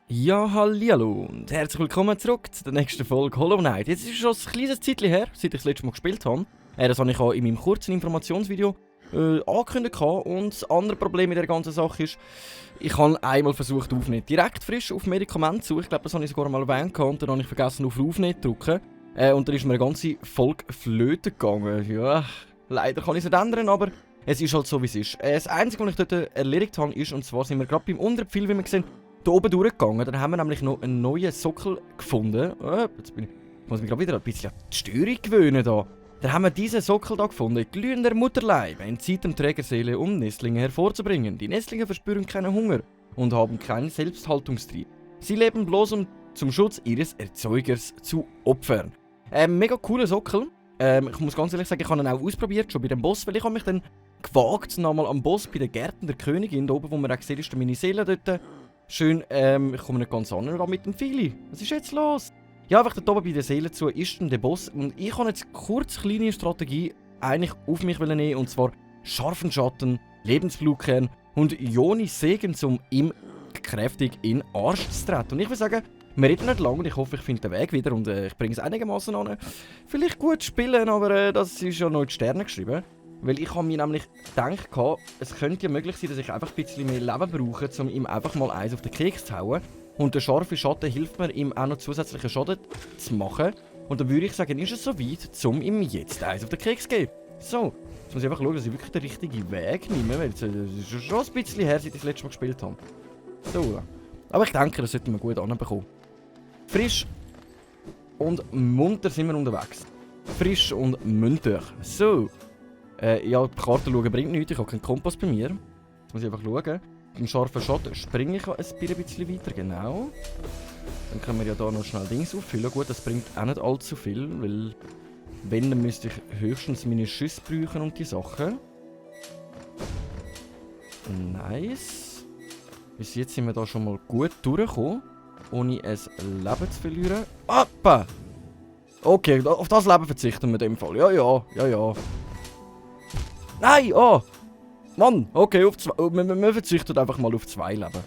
Ja, hallihallo und herzlich willkommen zurück zu der nächsten Folge Hollow Knight. Jetzt ist es schon ein kleines Zeitchen her, seit ich das letzte Mal gespielt habe. Das habe ich auch in meinem kurzen Informationsvideo angekündigt. Und das andere Problem mit der ganzen Sache ist, ich habe einmal versucht, Aufnehmen direkt frisch auf Medikamente zu. Ich glaube, das habe ich sogar mal erwähnt und dann habe ich vergessen, auf Aufnehmen zu drücken. Und dann ist mir eine ganze Folge flöten gegangen. Ja, leider kann ich es nicht ändern, aber es ist halt so, wie es ist. Das Einzige, was ich dort erledigt habe, ist, und zwar sind wir gerade beim Unterpfeil, wie wir sehen, da oben durchgegangen. Dann haben wir nämlich noch einen neuen Sockel gefunden. Jetzt muss mich gerade wieder ein bisschen an die Störung gewöhnen da. Dann haben wir diesen Sockel da gefunden. Glühender Mutterleib entzieht dem Trägerseele, um Nestlinge hervorzubringen. Die Nestlinge verspüren keinen Hunger und haben keinen Selbsthaltungstrieb. Sie leben bloß, um zum Schutz ihres Erzeugers zu opfern. Mega cooler Sockel. Ich muss ganz ehrlich sagen, ich habe ihn auch ausprobiert, schon bei dem Boss, weil ich habe mich dann gewagt, nochmal am Boss bei den Gärten der Königin, da oben, wo man auch gesehen ist, meine Seele dort. Schön, ich komme nicht ganz an mit dem Fili. Was ist jetzt los? Ja, einfach dort oben bei der Seele zu ist dann der Boss. Und ich habe jetzt kurz kleine Strategie eigentlich auf mich nehmen, und zwar scharfen Schatten, Lebensblutkern und Jonis Segen, um ihm kräftig in den Arsch zu treten. Und ich würde sagen, wir reden nicht lange und ich hoffe, ich finde den Weg wieder und ich bringe es einigermaßen an. Vielleicht gut spielen, aber das ist ja noch in die Sterne geschrieben. Weil ich habe mir nämlich gedacht, es könnte ja möglich sein, dass ich einfach ein bisschen mehr Leben brauche, um ihm einfach mal eins auf den Keks zu hauen. Und der scharfe Schatten hilft mir, ihm auch noch zusätzlichen Schaden zu machen. Und dann würde ich sagen, ist es soweit, um ihm jetzt eins auf den Keks zu geben. So, jetzt muss ich einfach schauen, dass ich wirklich den richtigen Weg nehme, weil es ist schon ein bisschen her, seit ich das letzte Mal gespielt habe. So, aber ich denke, das sollten wir gut anbekommen. Frisch und munter sind wir unterwegs. Frisch und munter. So. Ja, die Karte schauen bringt nichts, ich habe keinen Kompass bei mir. Jetzt muss ich einfach schauen. Beim scharfen Schatten springe ich ein bisschen weiter, genau. Dann können wir ja da noch schnell Dings auffüllen. Gut, das bringt auch nicht allzu viel, weil wenn, dann müsste ich höchstens meine Schüsse brauchen und die Sachen. Nice. Bis jetzt sind wir da schon mal gut durchgekommen, ohne ein Leben zu verlieren. Appa! Okay, auf das Leben verzichten wir in dem Fall. Ja. Nein, oh! Mann, okay, wir verzichten einfach mal auf 2 Leben.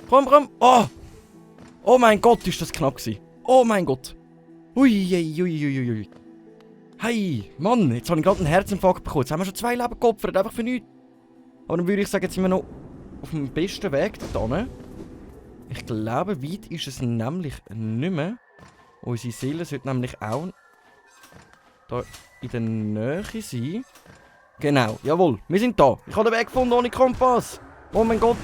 Komm! Oh! Oh mein Gott, ist das knapp gewesen. Oh mein Gott. Ui. Hey, Mann, jetzt habe ich gerade einen Herzinfarkt bekommen. Jetzt haben wir schon 2 Leben geopfert, einfach für nichts. Aber dann würde ich sagen, jetzt sind wir noch auf dem besten Weg dorthin. Ich glaube, weit ist es nämlich nicht mehr. Unsere Seele sollte nämlich auch da in der Nähe sein. Genau, jawohl, wir sind da. Ich habe den Weg gefunden ohne Kompass. Oh mein Gott.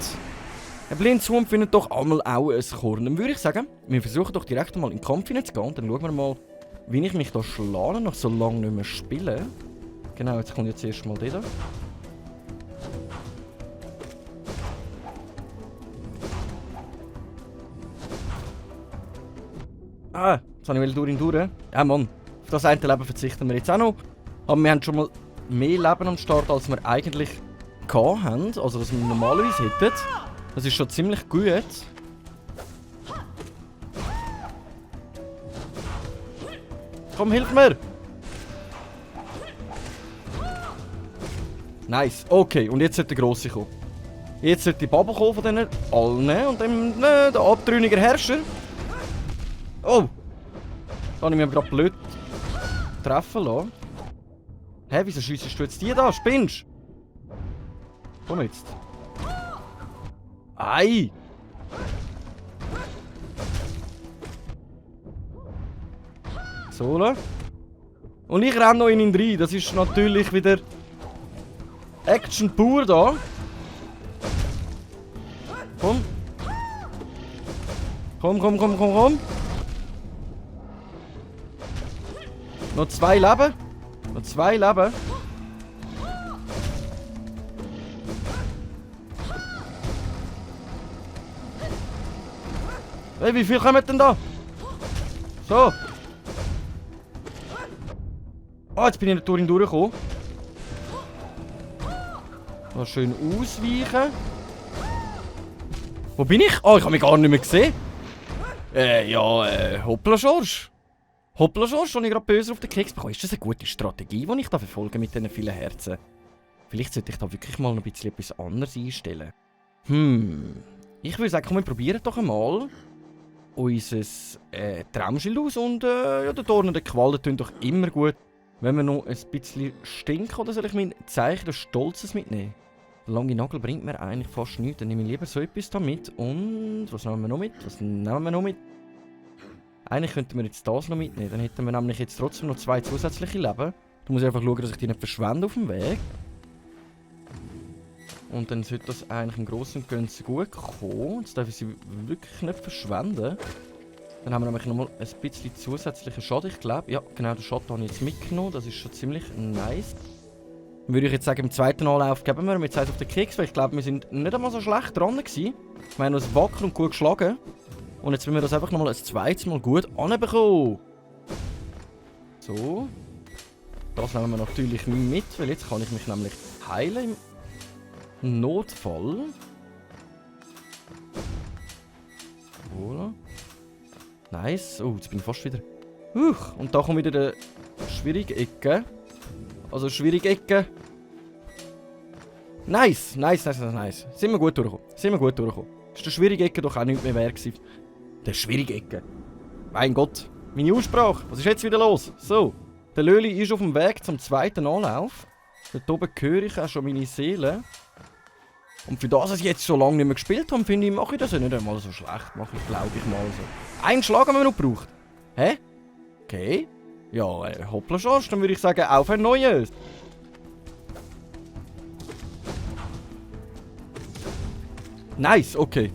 Ein Blindswurm findet doch einmal auch ein Korn. Dann würde ich sagen, wir versuchen doch direkt mal in den Kampf hineinzugehen. Dann schauen wir mal, wie ich mich da schlage, noch so lange nicht mehr spielen. Genau, jetzt kommt jetzt erst mal der da. Ah, jetzt habe ich durch ihn durch. Ja, Mann. Auf das eine Leben verzichten wir jetzt auch noch. Aber wir haben schon mal mehr Leben am Start, als wir eigentlich hatten. Also, was wir normalerweise hätten. Das ist schon ziemlich gut. Komm, hilf mir! Nice. Okay, und jetzt sollte der Grosse kommen. Jetzt sollte die Bubble kommen von denen allen. Und dann der abtrünnige Herrscher. Oh! Da habe ich mich aber gerade blöd treffen lassen. Hä, wieso schiessest du jetzt die da? Spinnst? Komm jetzt. Ei! So. Und ich renne noch in ihn rein. Das ist natürlich wieder Action pur da. Komm. Komm. Noch 2 Leben. Hey, wie viel kommen denn da? So. Ah, jetzt bin ich nicht durch ihn durchgekommen. Noch schön ausweichen. Wo bin ich? Oh, ich habe mich gar nicht mehr gesehen. Hoppla Schorsch. Hoppla schon, ich gerade böse auf den Keks bekommen. Ist das eine gute Strategie, die ich da verfolge mit diesen vielen Herzen? Vielleicht sollte ich da wirklich mal noch ein bisschen etwas anderes einstellen. Ich würde sagen, komm, wir probieren doch einmal unser Traumschild aus. Und ja, der Dorn und der Qual tun doch immer gut, wenn wir noch ein bisschen stinken. Oder soll ich mein Zeichen des Stolzes mitnehmen? Der lange Nagel bringt mir eigentlich fast nichts. Dann nehme ich lieber so etwas da mit. Und was nehmen wir noch mit? Eigentlich könnten wir jetzt das noch mitnehmen. Dann hätten wir nämlich jetzt trotzdem noch 2 zusätzliche Leben. Da muss ich einfach schauen, dass ich die nicht verschwende auf dem Weg. Und dann sollte das eigentlich im Großen und Ganzen gut kommen. Jetzt darf ich sie wirklich nicht verschwenden. Dann haben wir nämlich nochmal ein bisschen zusätzlichen Schaden, ich glaube. Ja, genau, den Schaden habe ich jetzt mitgenommen. Das ist schon ziemlich nice. Dann würde ich jetzt sagen, im zweiten Anlauf geben wir mit Zeit auf den Keks, weil ich glaube, wir sind nicht einmal so schlecht dran gewesen. Wir haben uns wacker und gut geschlagen. Und jetzt wollen wir das einfach nochmal ein zweites Mal gut anbekommen. So. Das nehmen wir natürlich nicht mit, weil jetzt kann ich mich nämlich heilen im Notfall. Voilà. Nice. Oh, jetzt bin ich fast wieder. Und da kommt wieder der schwierige Ecke. Also schwierige Ecke. Nice. Sind wir gut durchgekommen. Ist der schwierige Ecke doch auch nicht mehr wert gewesen. Der schwierige Ecke. Mein Gott. Meine Aussprache. Was ist jetzt wieder los? So. Der Löli ist auf dem Weg zum zweiten Anlauf. Dort oben höre ich auch schon meine Seele. Und für das, dass ich jetzt so lange nicht mehr gespielt habe, finde ich, mache ich das ja nicht einmal so schlecht. Mache ich, glaube ich, mal so. Einen Schlag haben wir noch gebraucht. Hä? Okay. Ja, hoppla Schorsch, dann würde ich sagen, auf ein neues. Nice, okay.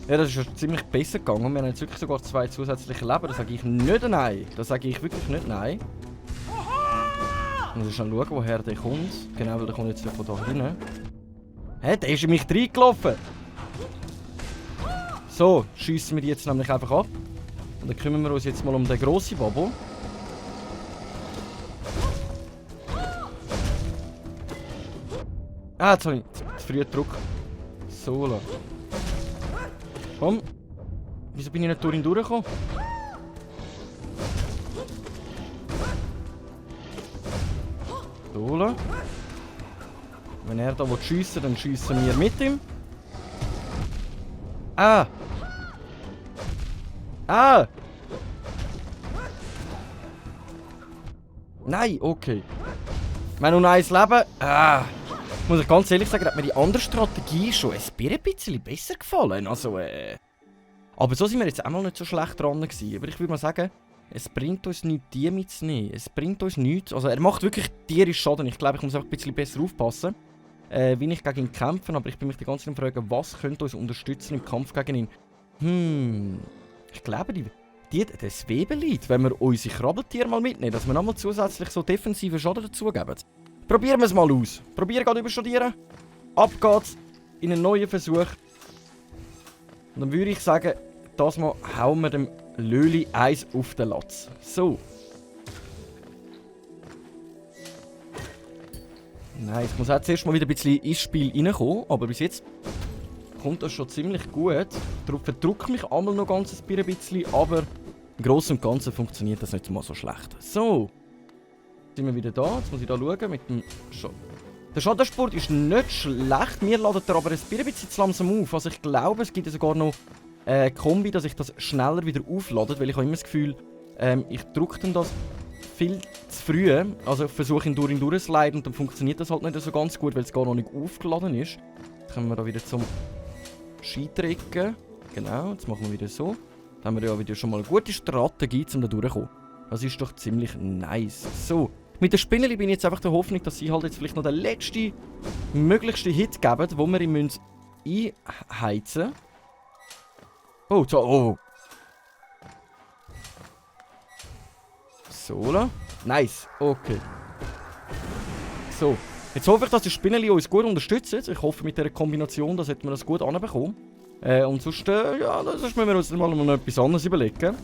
Ja, das ist ja ziemlich besser gegangen. Wir haben jetzt wirklich sogar 2 zusätzliche Leben. Da sage ich nicht nein. Da sage ich wirklich nicht nein. Ich muss schnell schauen, woher der kommt. Genau, weil der kommt jetzt von da hinten. Hä, der ist in mich reingelaufen. So, schiessen wir die jetzt nämlich einfach ab. Und dann kümmern wir uns jetzt mal um den grossen Babo. Ah, jetzt habe ich zu früh gedrückt. So, komm. Wieso bin ich nicht durch ihn durchgekommen? So, wenn er da schiessen will, dann schiessen wir mit ihm. Ah! Ah! Nein, okay. Wir haben noch ein Leben. Ah! Muss ich ganz ehrlich sagen, hat mir die andere Strategie schon ein bisschen besser gefallen. Also, aber so sind wir jetzt einmal nicht so schlecht dran gewesen. Aber ich würde mal sagen, es bringt uns nichts, die mitzunehmen. Es bringt uns nichts. Also, er macht wirklich tierisch Schaden. Ich glaube, ich muss einfach ein bisschen besser aufpassen, wie ich gegen ihn kämpfe. Aber ich bin mich die ganze Zeit fragen, was könnte uns unterstützen im Kampf gegen ihn? Ich glaube, das Webelied, wenn wir unsere Krabbeltiere mal mitnehmen, dass wir nochmal zusätzlich so defensiven Schaden dazugeben. Probieren wir es mal aus. Probieren gerade überstudieren. Ab geht's in einen neuen Versuch. Und dann würde ich sagen, das Mal hauen wir dem Löli eins auf den Latz. So. Nein, ich muss auch zuerst mal wieder ein bisschen ins Spiel reinkommen. Aber bis jetzt kommt das schon ziemlich gut. Darauf verdrückt mich einmal noch ganz ein bisschen. Aber im Großen und Ganzen funktioniert das nicht mal so schlecht. So. Sind wir wieder da. Jetzt muss ich da schauen mit dem Der Schadensport ist nicht schlecht. Mir ladet er aber ein bisschen zu langsam auf. Also ich glaube, es gibt sogar noch eine Kombi, dass ich das schneller wieder auflade. Weil ich habe immer das Gefühl, ich drücke dann das viel zu früh. Also ich versuche ihn durchzusliden und dann funktioniert das halt nicht so ganz gut, weil es gar noch nicht aufgeladen ist. Jetzt kommen wir da wieder zum Skitrecken. Genau, jetzt machen wir wieder so. Dann haben wir ja wieder schon mal eine gute Strategie, um da durchzukommen. Das ist doch ziemlich nice. So. Mit der Spinneli bin ich jetzt einfach der Hoffnung, dass sie halt jetzt vielleicht noch den letzten, möglichsten Hit geben, wo wir ihn einheizen müssen. Oh, so, oh. So, nice, okay. So, jetzt hoffe ich, dass die Spinneli uns gut unterstützen. Ich hoffe, mit dieser Kombination, dass wir das gut anbekommen. Und sonst, ja, sonst müssen wir uns mal noch etwas anderes überlegen.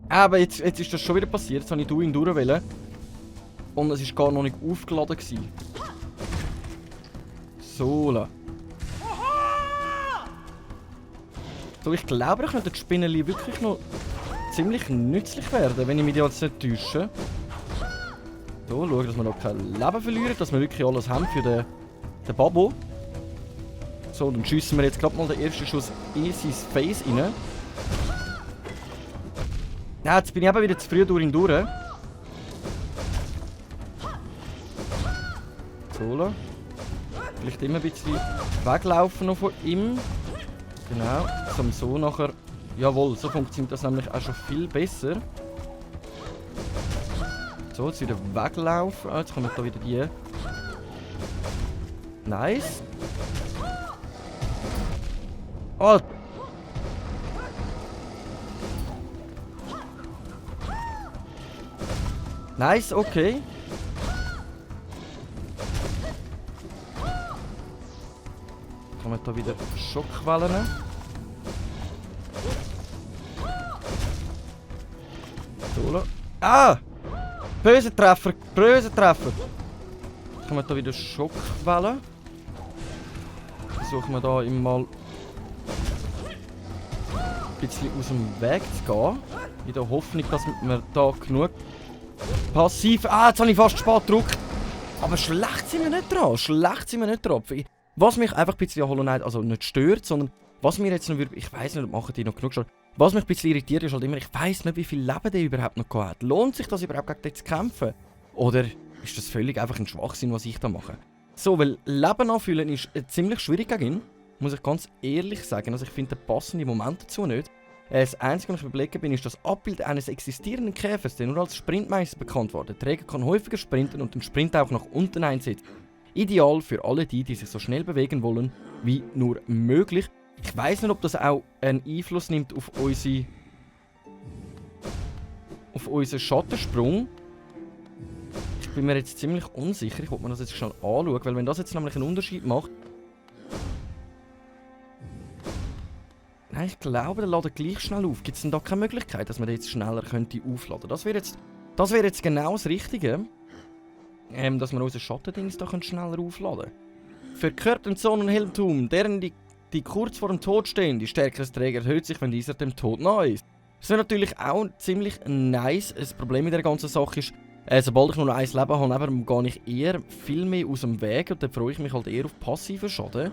Aber jetzt ist das schon wieder passiert. Jetzt habe ich ihn durchwählen. Und es war gar noch nicht aufgeladen gewesen. So. So, ich glaube, da könnten die Spinnenli wirklich noch ziemlich nützlich werden, wenn ich mich jetzt nicht täusche. So, schauen, dass wir noch kein Leben verlieren, dass wir wirklich alles haben für den Babo. So, dann schiessen wir jetzt gerade mal den ersten Schuss in sein Face rein. Ja, jetzt bin ich eben wieder zu früh durch ihn durch. So, vielleicht immer ein bisschen weglaufen noch von ihm. Genau, so nachher... Jawohl, so funktioniert das nämlich auch schon viel besser. So, jetzt wieder weglaufen. Ah, jetzt kommen da wieder die. Nice. Oh! Nice, okay. Kommen da wieder Schockwellen. So. Ah! Böse Treffer, böse Treffer. Jetzt kommen da wieder Schockwellen. Versuchen wir da ihm mal ein bisschen aus dem Weg zu gehen. In der Hoffnung, dass wir da genug passiv... Ah, jetzt habe ich fast spät gedrückt. Aber schlecht sind wir nicht dran. Schlecht sind wir nicht dran. Was mich einfach ein bisschen an Hollow Knight, also nicht stört, sondern was mir jetzt noch... Ich weiss nicht, ob machen die noch genug schon. Was mich ein bisschen irritiert ist halt immer, ich weiss nicht, wie viel Leben der überhaupt noch hat. Lohnt sich das überhaupt gegen den zu kämpfen? Oder ist das völlig einfach ein Schwachsinn, was ich da mache? So, weil Leben anfüllen ist ziemlich schwierig gegen ihn. Muss ich ganz ehrlich sagen. Also ich finde den passenden Moment dazu nicht. Das Einzige, was ich überlegen bin, ist das Abbild eines existierenden Käfers, der nur als Sprintmeister bekannt wurde. Der Träger kann häufiger sprinten und den Sprint auch nach unten einsetzen. Ideal für alle die, die sich so schnell bewegen wollen, wie nur möglich. Ich weiss nicht, ob das auch einen Einfluss nimmt auf unseren Schattensprung. Ich bin mir jetzt ziemlich unsicher. Ich wollte mir das jetzt schon anschauen, weil wenn das jetzt nämlich einen Unterschied macht... Nein, ich glaube, der ladet gleich schnell auf. Gibt es denn da keine Möglichkeit, dass man den jetzt schneller könnte aufladen? Das wäre jetzt genau das Richtige. Dass wir unsere Schattendings da schneller aufladen können. Verkörperten Zorn und Heldentum, deren die kurz vor dem Tod stehen. Die Stärke des Trägers erhöht sich, wenn dieser dem Tod nahe ist. Das wäre natürlich auch ziemlich nice. Das Problem mit der ganzen Sache ist, sobald ich nur noch ein Leben habe, gehe ich eher viel mehr aus dem Weg und dann freue ich mich halt eher auf passiven Schaden.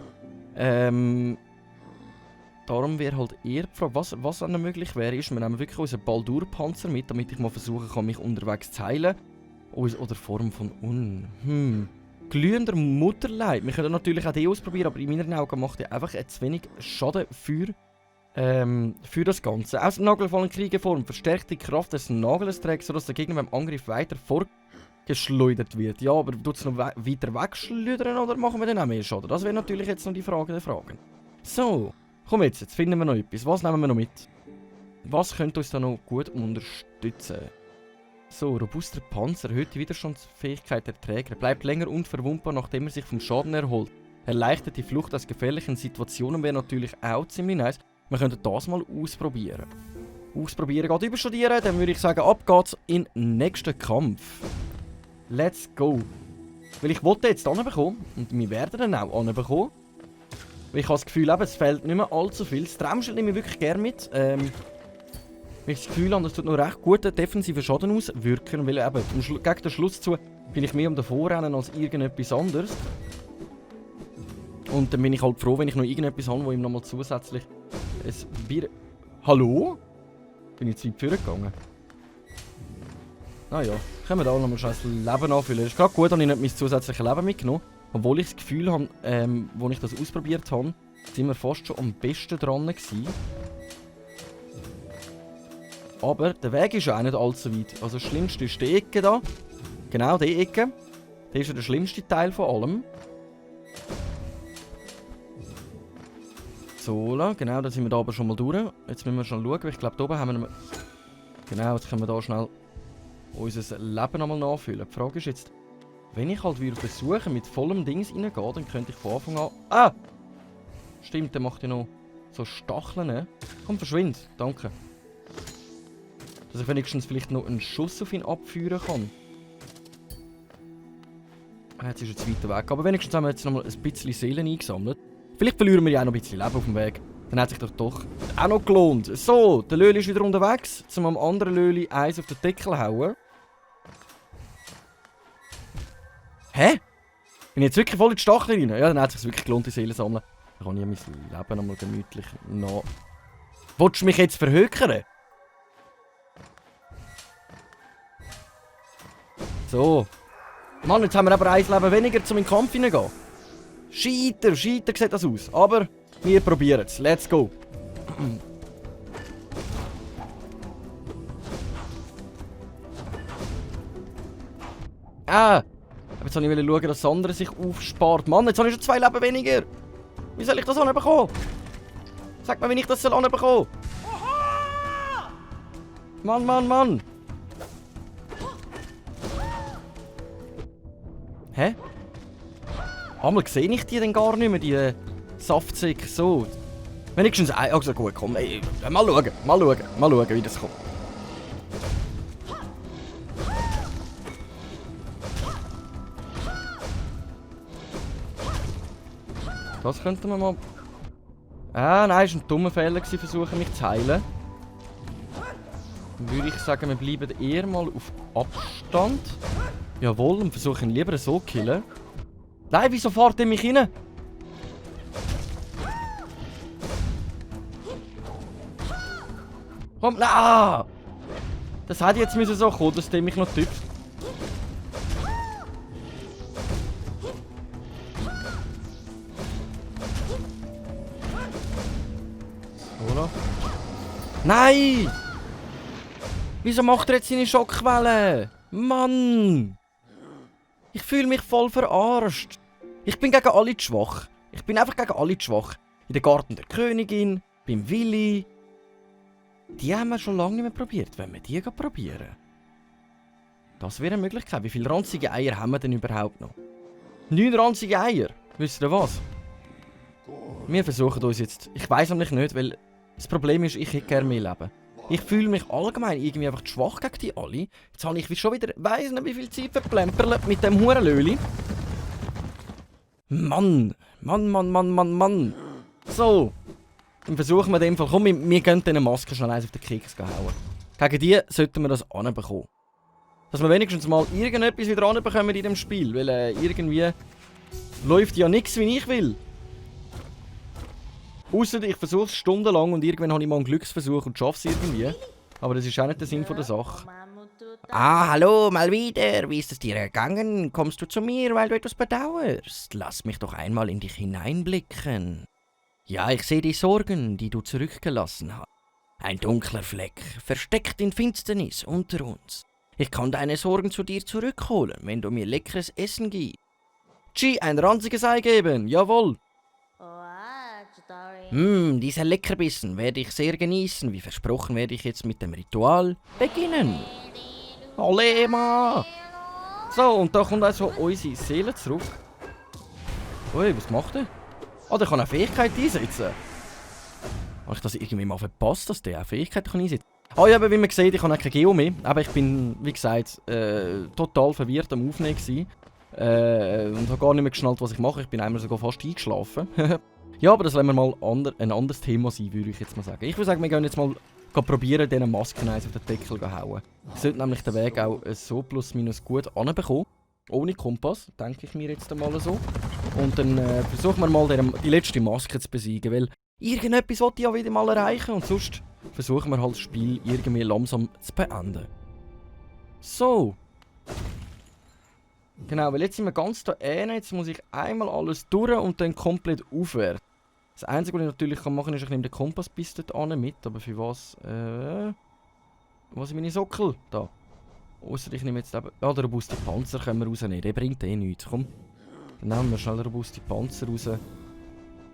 Darum wäre halt eher die Frage, was dann möglich wäre, ist, wir nehmen wirklich unseren Baldur-Panzer mit, damit ich mal versuchen kann, mich unterwegs zu heilen. Oder Form von glühender Mutterleib. Wir können natürlich auch die ausprobieren, aber in meinen Augen macht er einfach zu wenig Schaden für das Ganze. Aus dem nagelvollen Kriegerform verstärkt die Kraft des Nagelsträgers, sodass der Gegner beim Angriff weiter vorgeschleudert wird. Ja, aber tut es noch weiter wegschleudern oder machen wir dann auch mehr Schaden? Das wäre natürlich jetzt noch die Frage der Fragen. So, komm jetzt finden wir noch etwas. Was nehmen wir noch mit? Was könnte uns da noch gut unterstützen? So, robuster Panzer erhöht die Widerstandsfähigkeit der Träger, bleibt länger unverwundbar, nachdem er sich vom Schaden erholt. Erleichtert die Flucht aus gefährlichen Situationen, wäre natürlich auch ziemlich nice. Wir könnten das mal ausprobieren. Ausprobieren geht überstudieren, dann würde ich sagen, ab geht's in den nächsten Kampf. Let's go. Weil ich wollte jetzt anbekommen und wir werden dann auch anbekommen. Weil ich habe das Gefühl, es fehlt nicht mehr allzu viel. Das Traumschild nehme ich wirklich gerne mit. Weil ich das Gefühl habe, das tut noch recht guten defensiven Schaden auswirken. Weil eben, gegen den Schluss zu bin ich mehr um den Vorrennen als irgendetwas anderes. Und dann bin ich halt froh, wenn ich noch irgendetwas habe, wo ihm nochmal zusätzlich ein Bier... Hallo? Bin ich zu weit vorgegangen? Naja, können wir da nochmal schnell das Leben anfüllen. Es ist gerade gut, dass ich nicht mein zusätzliches Leben mitgenommen habe. Obwohl ich das Gefühl habe, als ich das ausprobiert habe, sind wir fast schon am besten dran gewesen. Aber der Weg ist ja auch nicht allzu weit. Also das Schlimmste ist die Ecke da. Genau, die Ecke. Das ist ja der schlimmste Teil von allem. So, genau, da sind wir da aber schon mal durch. Jetzt müssen wir schnell schauen, weil ich glaube, da oben haben wir... Genau, jetzt können wir da schnell unser Leben nochmal nachfüllen. Die Frage ist jetzt, wenn ich halt wieder versuche, mit vollem Dings reingehen, dann könnte ich von Anfang an... Ah! Stimmt, der macht ja noch so Stacheln. Ne? Komm, verschwind. Danke. Dass ich wenigstens vielleicht noch einen Schuss auf ihn abführen kann. Jetzt ist er zu weit weg. Aber wenigstens haben wir jetzt noch mal ein bisschen Seelen eingesammelt. Vielleicht verlieren wir ja auch noch ein bisschen Leben auf dem Weg. Dann hat sich doch auch noch gelohnt. So, der Löli ist wieder unterwegs, um am anderen Löli eins auf den Deckel zu hauen. Hä? Bin ich jetzt wirklich voll in die Stachel rein? Ja, dann hat es sich wirklich gelohnt, die Seelen zu sammeln. Dann kann ich mein Leben nochmal gemütlich noch... Willst du mich jetzt verhökern? So. Mann, jetzt haben wir aber ein Leben weniger, um in den Kampf hineingehen. Scheiter sieht das aus. Aber wir probieren es. Let's go. Aber jetzt wollte ich schauen, dass das andere sich aufspart. Mann, jetzt habe ich schon 2 Leben weniger. Wie soll ich das anbekommen? Sag mir, wie ich das anbekommen soll. Mann. Hä? Einmal sehe ich die denn gar nicht mehr, die Saftsäcke so. Wenigstens ein... Also gut, komm, ey, mal schauen, wie das kommt. Das könnten wir mal... nein, es war ein dummer Fehler, versuchen mich zu heilen. Dann würde ich sagen, wir bleiben eher mal auf Abstand. Jawohl, und versuchen ihn lieber so zu killen. Nein, wieso fährt er mich rein? Komm, na! Das hätte jetzt müssen so kommen, dass der mich noch tippt. Oder? Nein! Wieso macht er jetzt seine Schockwelle? Mann! Ich fühle mich voll verarscht. Ich bin gegen alle zu schwach. Ich bin einfach gegen alle zu schwach. In der Garten der Königin, beim Willi. Die haben wir schon lange nicht mehr probiert. Wenn wir die probieren? Das wäre eine Möglichkeit. Wie viele ranzige Eier haben wir denn überhaupt noch? 9 ranzige Eier. Wisst ihr was? Wir versuchen uns jetzt... Ich weiss nämlich nicht, weil das Problem ist, ich hätte gerne mehr Leben. Ich fühle mich allgemein irgendwie einfach zu schwach gegen die alle. Jetzt habe ich schon wieder... Weiss nicht, wie viel Zeit verplemperlt mit dem Hurenlöli. Mann. So. Dann versuchen wir in dem Fall... Komm, wir gehen diesen Masken schnell eins auf den Keks hauen. Gegen die sollten wir das anbekommen. Dass wir wenigstens mal irgendetwas wieder anbekommen in dem Spiel. Weil irgendwie... läuft ja nichts, wie ich will. Ausser ich versuche es stundenlang und irgendwann habe ich mal einen Glücksversuch und schaffe es irgendwie. Aber das ist auch nicht der Sinn von der Sache. Ah, hallo, mal wieder. Wie ist es dir ergangen? Kommst du zu mir, weil du etwas bedauerst? Lass mich doch einmal in dich hineinblicken. Ja, ich sehe die Sorgen, die du zurückgelassen hast. Ein dunkler Fleck, versteckt in Finsternis unter uns. Ich kann deine Sorgen zu dir zurückholen, wenn du mir leckeres Essen gibst. Ein ranziges Ei geben, jawohl. Dieser Leckerbissen werde ich sehr genießen. Wie versprochen werde ich jetzt mit dem Ritual beginnen. Olema! So, und da kommt also unsere Seele zurück. Ui, was macht er? Der kann eine Fähigkeit einsetzen. Habe ich das irgendwie mal verpasst, dass der eine Fähigkeit einsetzen kann? Ja, aber wie man sieht, ich habe auch kein Geo mehr. Aber ich bin, wie gesagt, total verwirrt am Aufnehmen gewesen. Und habe gar nicht mehr geschnallt, was ich mache. Ich bin einmal sogar fast eingeschlafen. Ja, aber das lassen wir mal ein anderes Thema sein, würde ich jetzt mal sagen. Ich würde sagen, wir gehen jetzt mal probieren, diesen Masken eins auf den Deckel zu hauen. Ich sollte nämlich den Weg auch so plus minus gut anbekommen. Ohne Kompass, denke ich mir jetzt einmal so. Und dann versuchen wir mal die letzte Maske zu besiegen, weil irgendetwas wollte ich ja wieder mal erreichen und sonst versuchen wir halt das Spiel irgendwie langsam zu beenden. So. Genau, weil jetzt sind wir ganz da hinten, jetzt muss ich einmal alles durch und dann komplett aufwärts. Das Einzige, was ich natürlich machen kann, ist, ich nehme den Kompass bis dort mit, aber für was? Was sind meine Sockel? Da. Ausser ich nehme jetzt eben... Ja, den robusten Panzer können wir rausnehmen, der bringt eh nichts, komm. Dann nehmen wir schnell den robusten Panzer raus.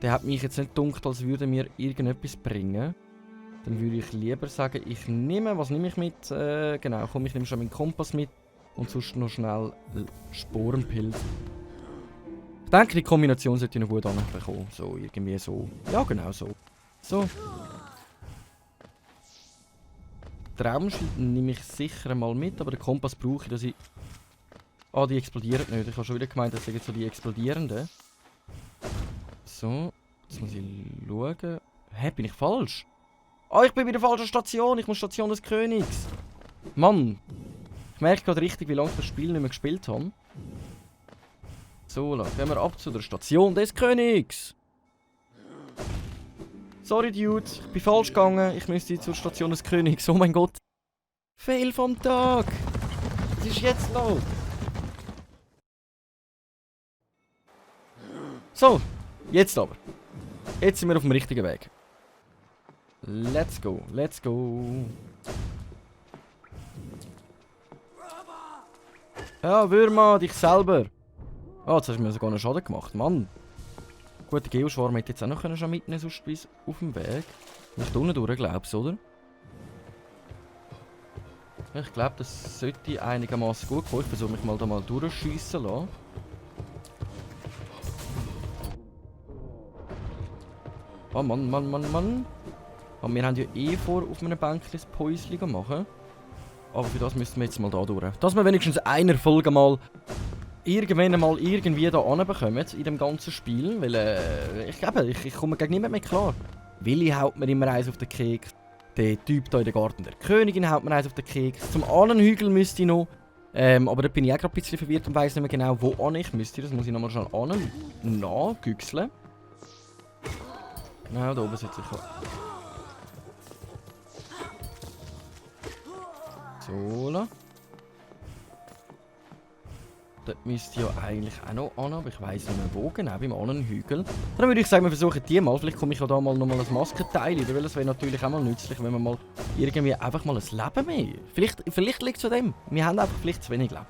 Der hat mich jetzt nicht gedacht, als würde mir irgendetwas bringen. Dann würde ich lieber sagen, was nehme ich mit? Genau, komm, ich nehme schon meinen Kompass mit. Und sonst noch schnell Sporenpilz. Ich denke, die Kombination sollte ich noch gut anbekommen. So, irgendwie so. Ja, genau so. So. Traumschild nehme ich sicher mal mit, aber den Kompass brauche ich, dass ich... die explodieren nicht. Ich habe schon wieder gemeint, das sind so die explodierenden. So, jetzt muss ich schauen. Hä, bin ich falsch? Ah, ich bin bei der falschen Station. Ich muss Station des Königs. Mann. Ich merke gerade richtig, wie lange ich das Spiel nicht mehr gespielt habe. So, dann gehen wir ab zu der Station des Königs. Sorry, Dude. Ich bin falsch gegangen. Ich müsste zur Station des Königs. Oh mein Gott. Fail vom Tag. Was ist jetzt los? So, jetzt aber. Jetzt sind wir auf dem richtigen Weg. Let's go, let's go. Ja, Würmer, dich selber. Oh, jetzt hast du mir sogar einen Schaden gemacht, Mann. Gut, der Geoschwarm hätte jetzt auch noch schon mitnehmen, sonst bis auf dem Weg. Nicht unten durch, glaubst du, oder? Ich glaube, das sollte einigermaßen gut kommen. Ich versuche mich mal da mal durchschiessen lassen. Oh Mann, Mann, Mann, Mann. Aber wir haben ja eh vor, auf einem Bänkchen das Päuschen zu machen. Aber für das müssen wir jetzt mal da durch. Dass wir wenigstens einer Folge mal irgendwann mal irgendwie da anbekommen in dem ganzen Spiel. Weil ich glaube, ich komme gegen niemanden mehr klar. Willi haut mir immer eins auf den Keks. Der Typ da in der Garten der Königin haut mir eins auf den Keks. Zum Ahnenhügel müsste ich noch. Aber da bin ich auch gerade ein bisschen verwirrt und weiss nicht mehr genau, wo an ich müsste. Das muss ich nochmal schon nachgüchseln. Genau, da oben sitze ich. So. Dort müsste ja eigentlich auch noch an, aber ich weiss nicht mehr wo, genau, beim anderen Hügel. Dann würde ich sagen, wir versuchen die mal. Vielleicht komme ich ja da mal nochmal ein Maskenteil über, weil das wäre natürlich auch mal nützlich, wenn wir mal irgendwie einfach mal ein Leben mehr. Vielleicht liegt es an dem. Wir haben einfach vielleicht zu wenig Leben.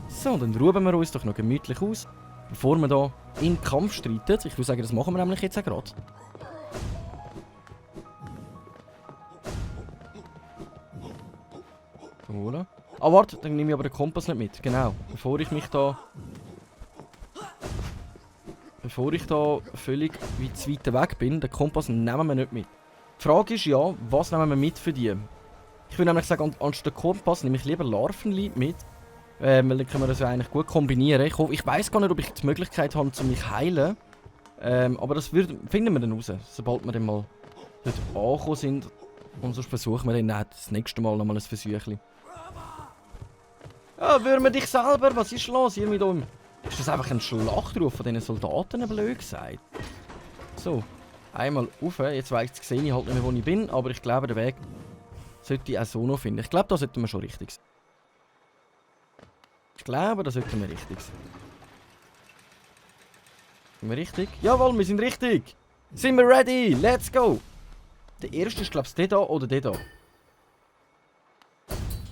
So, dann ruhen wir uns doch noch gemütlich aus, bevor wir da in den Kampf streiten. Ich würde sagen, das machen wir nämlich jetzt auch gerade. So. Ah, warte, dann nehme ich aber den Kompass nicht mit. Genau. Bevor ich da völlig wie zu weit weg bin, den Kompass nehmen wir nicht mit. Die Frage ist ja, was nehmen wir mit für die? Ich würde nämlich sagen, anstatt den Kompass nehme ich lieber Larvenlied mit. Weil dann können wir das ja eigentlich gut kombinieren. Ich weiss gar nicht, ob ich die Möglichkeit habe, zu mich heilen. Aber das finden wir dann raus, sobald wir dann mal dort angekommen sind. Und sonst versuchen wir dann das nächste Mal nochmal ein Versuchchen. Ja, Würmer dich selber, was ist los hier mit euch? Ist das einfach ein Schlachtruf von diesen Soldaten, blöd gesagt? So, einmal rauf. Jetzt sehe ich halt nicht mehr, wo ich bin, aber ich glaube, den Weg sollte ich auch so noch finden. Ich glaube, da sollten wir schon richtig sein. Ich glaube, da sollten wir richtig sein. Sind wir richtig? Jawohl, wir sind richtig! Sind wir ready? Let's go! Der erste ist, glaube ich, der da oder der da.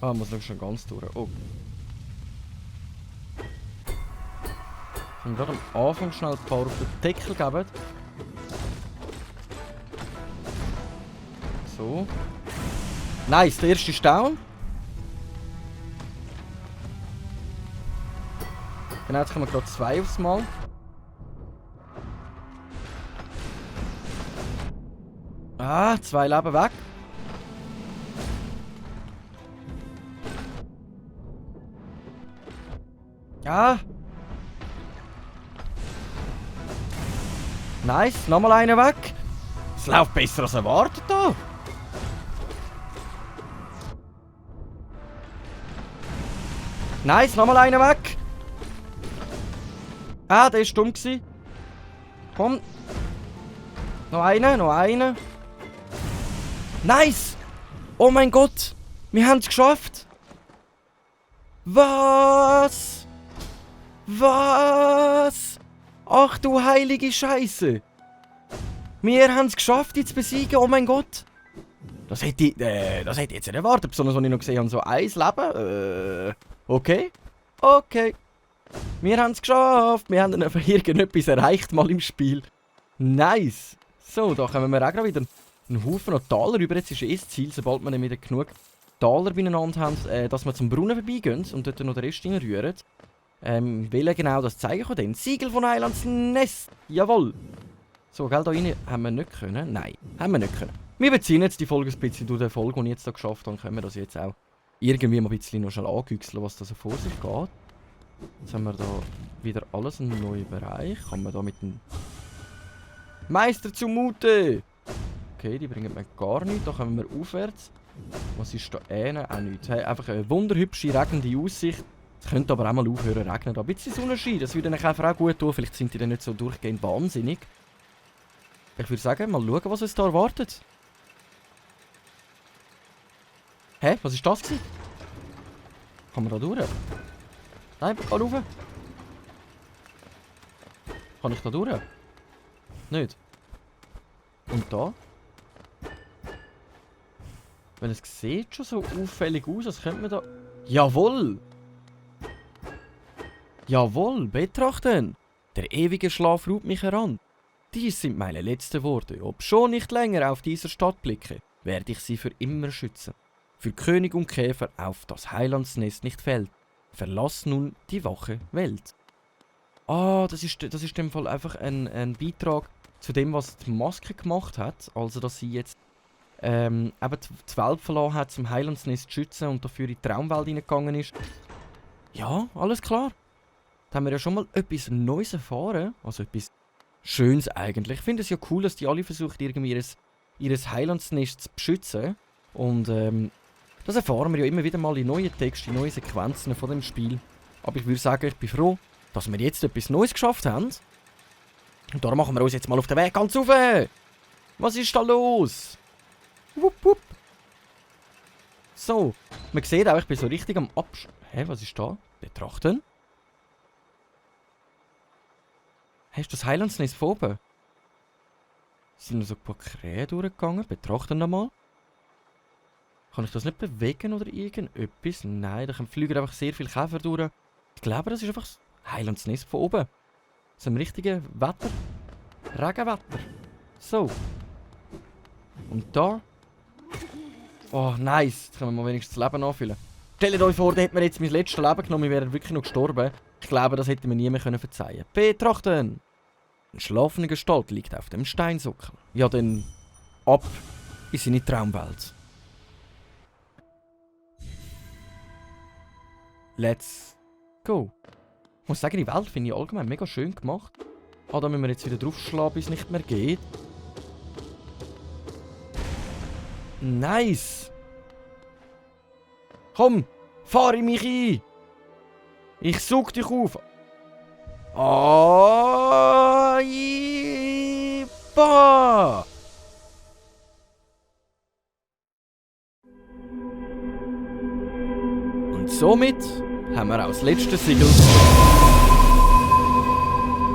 Ah, muss noch schon ganz durch. Oh. Ich gerade am Anfang schnell ein paar auf den Deckel geben. So. Nice, der erste ist down. Genau, jetzt kommen wir gerade 2 aufs Mal. Ah, 2 Leben weg. Ja. Nice, nochmal einer weg. Es läuft besser als erwartet da. Nice, nochmal einer weg. Ah, der ist dumm gewesen. Komm. Noch einer, noch einer. Nice! Oh mein Gott! Wir haben es geschafft! Was? Was? Ach du heilige Scheiße! Wir haben es geschafft, jetzt zu besiegen, oh mein Gott! Das hätte ich jetzt nicht erwartet, besonders als ich noch gesehen habe, so ein Leben. Okay. Okay. Wir haben es geschafft! Wir haben einfach irgendetwas erreicht mal im Spiel. Nice! So, da kommen wir auch gerade wieder einen Haufen noch Taler über. Jetzt ist das Ziel, sobald wir dann wieder genug Taler beieinander haben, dass wir zum Brunnen vorbeigehen und dort noch den Rest reinrühren. Will genau das zeigen kann denn? Siegel von Heilands Nest! Jawohl! So, gell, da rein haben wir nicht können. Nein, haben wir nicht können. Wir beziehen jetzt die Folge ein bisschen durch die Folge, die ich jetzt da geschafft habe. Können wir das jetzt auch irgendwie mal ein bisschen noch schnell angüchseln, was da so vor sich geht. Jetzt haben wir da wieder alles einen neuen Bereich. Kann man da mit dem Meister zumute! Okay, die bringen mir gar nichts. Da kommen wir aufwärts. Was ist da auch nichts. Hey, einfach eine wunderhübsche, regnende Aussicht. Es könnte aber auch mal aufhören zu regnen. Da ein bisschen Sonnenschein, das würde euch einfach auch gut tun. Vielleicht sind die dann nicht so durchgehend wahnsinnig. Ich würde sagen, mal schauen, was uns da erwartet. Hä? Was war das gewesen? Kann man da durch? Nein, ich kann rauf. Kann ich da durch? Nicht. Und da? Weil es sieht schon so auffällig aus, als könnte man da... Jawohl! Jawohl, betrachten! Der ewige Schlaf ruht mich heran. Dies sind meine letzten Worte. Ob schon nicht länger auf dieser Stadt blicke, werde ich sie für immer schützen. Für König und Käfer auf das Heilandsnest nicht fällt. Verlass nun die wache Welt. Ah, das ist in dem Fall einfach ein Beitrag zu dem, was die Maske gemacht hat. Also, dass sie jetzt eben die Welt verlassen hat, zum Heilandsnest zu schützen und dafür in die Traumwelt hineingegangen ist. Ja, alles klar. Da haben wir ja schon mal etwas Neues erfahren. Also etwas Schönes eigentlich. Ich finde es ja cool, dass die alle versuchen, irgendwie ihres Heilandsnest zu beschützen. Und das erfahren wir ja immer wieder mal in neuen Texten, in neuen Sequenzen von dem Spiel. Aber ich würde sagen, ich bin froh, dass wir jetzt etwas Neues geschafft haben. Und darum machen wir uns jetzt mal auf den Weg ganz rauf. Was ist da los? Wupp, wupp. So, man sieht auch, ich bin so richtig am Hä, was ist da? Betrachten. Hast du das Heilandsnest von oben? Sind noch so ein paar Krähen durchgegangen? Betrachten wir mal. Kann ich das nicht bewegen oder irgendetwas? Nein, da fliegen einfach sehr viele Käfer durch. Ich glaube, das ist einfach das Heilandsnest von oben. So ein richtiges Wetter. Regenwetter. So. Und da. Oh, nice. Jetzt können wir mal wenigstens das Leben anfüllen. Stellt euch vor, da hätte mir jetzt mein letztes Leben genommen, wir wären wirklich noch gestorben. Ich glaube, das hätte mir nie mehr verzeihen können. Betrachten! Eine schlafende Gestalt liegt auf dem Steinsockel. Ja, dann ab in seine Traumwelt. Let's go. Ich muss sagen, die Welt finde ich allgemein mega schön gemacht. Ah, da müssen wir jetzt wieder draufschlagen, bis es nicht mehr geht. Nice! Komm, fahre mich ein! Ich such dich auf! Aiba! Und somit haben wir auch das letzte Siegel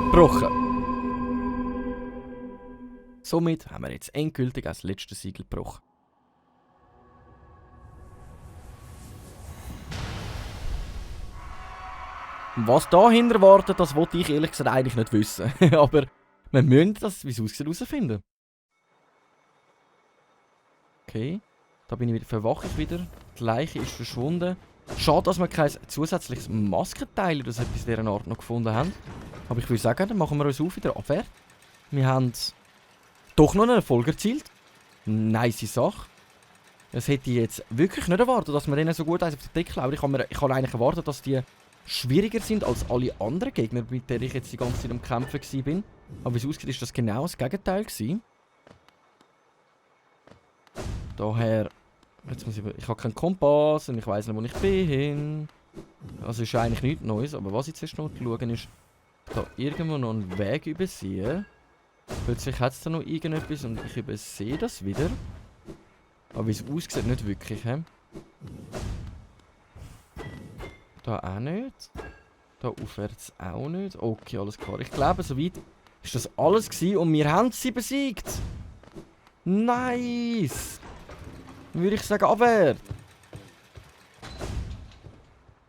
gebrochen. Somit haben wir jetzt endgültig das letzte Siegel gebrochen. Was dahinter wartet, das wollte ich ehrlich gesagt eigentlich nicht wissen. Aber wir müssen das, wie es aussieht, herausfinden. Okay, da bin ich wieder, verwache ich wieder. Die Leiche ist verschwunden. Schade, dass wir kein zusätzliches Maskenteil oder so etwas in dieser Art noch gefunden haben. Aber ich würde sagen, dann machen wir uns auf wieder Abwehr. Wir haben doch noch einen Erfolg erzielt. Nice Sache. Das hätte ich jetzt wirklich nicht erwartet, dass wir denen so gut eins auf den Deckel hauen. Ich habe eigentlich erwartet, dass die schwieriger sind als alle anderen Gegner, mit denen ich jetzt die ganze Zeit am Kämpfen war. Aber wie es aussieht, ist das genau das Gegenteil gewesen. Daher, jetzt muss ich habe keinen Kompass und ich weiss nicht, wo ich bin. Also ist eigentlich nichts Neues, aber was ich jetzt noch schauen ist, da irgendwo noch einen Weg übersehen. Plötzlich hat es da noch irgendetwas und ich übersehe das wieder. Aber wie es aussieht, nicht wirklich. He? Da auch nicht. Da aufwärts auch nicht. Okay, alles klar. Ich glaube, soweit ist das alles gewesen und wir haben sie besiegt. Nice. Dann würde ich sagen, Abwehr.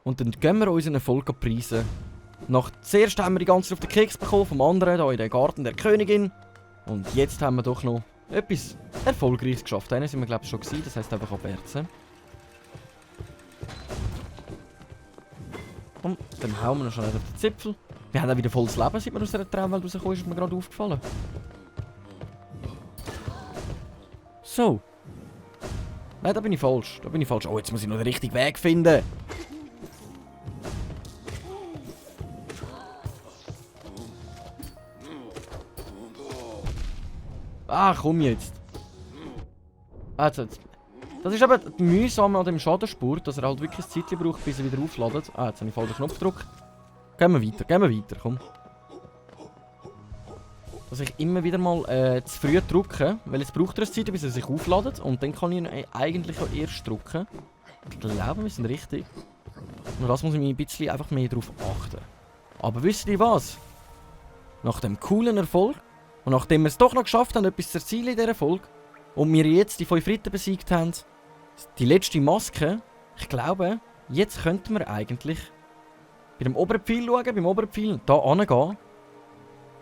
Und dann gehen wir unseren Erfolg preisen. Zuerst haben wir die ganze Zeit auf den Keks bekommen, vom anderen hier in den Garten der Königin. Und jetzt haben wir doch noch etwas Erfolgreiches geschafft. Einen sind wir, glaube ich, schon gewesen. Das heisst einfach abwärts. Und dann hauen wir noch schnell auf den Zipfel. Wir haben auch wieder volles Leben, seit wir aus dieser Traumwelt rausgekommen, ist mir gerade aufgefallen. So. Nein, da bin ich falsch. Da bin ich falsch. Oh, jetzt muss ich noch den richtigen Weg finden. Ah, komm jetzt. Also, das ist eben das Mühsame an dem Schadenspurt, dass er halt wirklich ein Zeitchen braucht, bis er wieder aufladet. Ah, jetzt habe ich falschen Knopf gedrückt. Gehen wir weiter, komm. Dass ich immer wieder mal zu früh drücke, weil jetzt braucht er ein Zeitchen, bis er sich aufladet. Und dann kann ich ihn eigentlich auch erst drücken. Ich glaube, wir sind richtig. Nur das muss ich mich ein bisschen einfach mehr darauf achten. Aber wisst ihr was? Nach dem coolen Erfolg und nachdem wir es doch noch geschafft haben, etwas zu erzielen in dieser Folge und wir jetzt die 5 Ritter besiegt haben, die letzte Maske, ich glaube, jetzt könnten wir eigentlich bei dem oberen Pfeil schauen, beim oberen Pfeil da angehen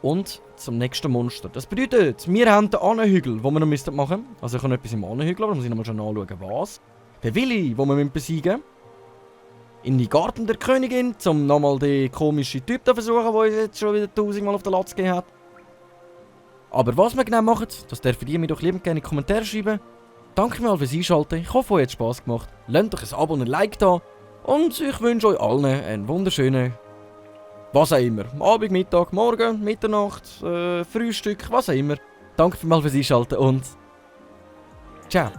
und zum nächsten Monster. Das bedeutet, wir haben den Ahnenhügel, den wir noch machen müssen. Also ich habe etwas im Ahnenhügel, aber muss ich noch mal schon anschauen, was. Den Willi, den wir besiegen müssen. In die Garten der Königin, um nochmal den komischen Typ zu versuchen, der uns jetzt schon wieder 1000-mal auf den Latz gegeben hat. Aber was wir genau machen, das dürfen ihr mir doch liebend gerne in die Kommentare schreiben. Danke mal fürs Einschalten, ich hoffe, euch hat Spass gemacht. Lasst euch ein Abo und ein Like da. Und ich wünsche euch allen einen wunderschönen, was auch immer. Abend, Mittag, Morgen, Mitternacht, Frühstück, was auch immer. Danke mal fürs Einschalten und ciao.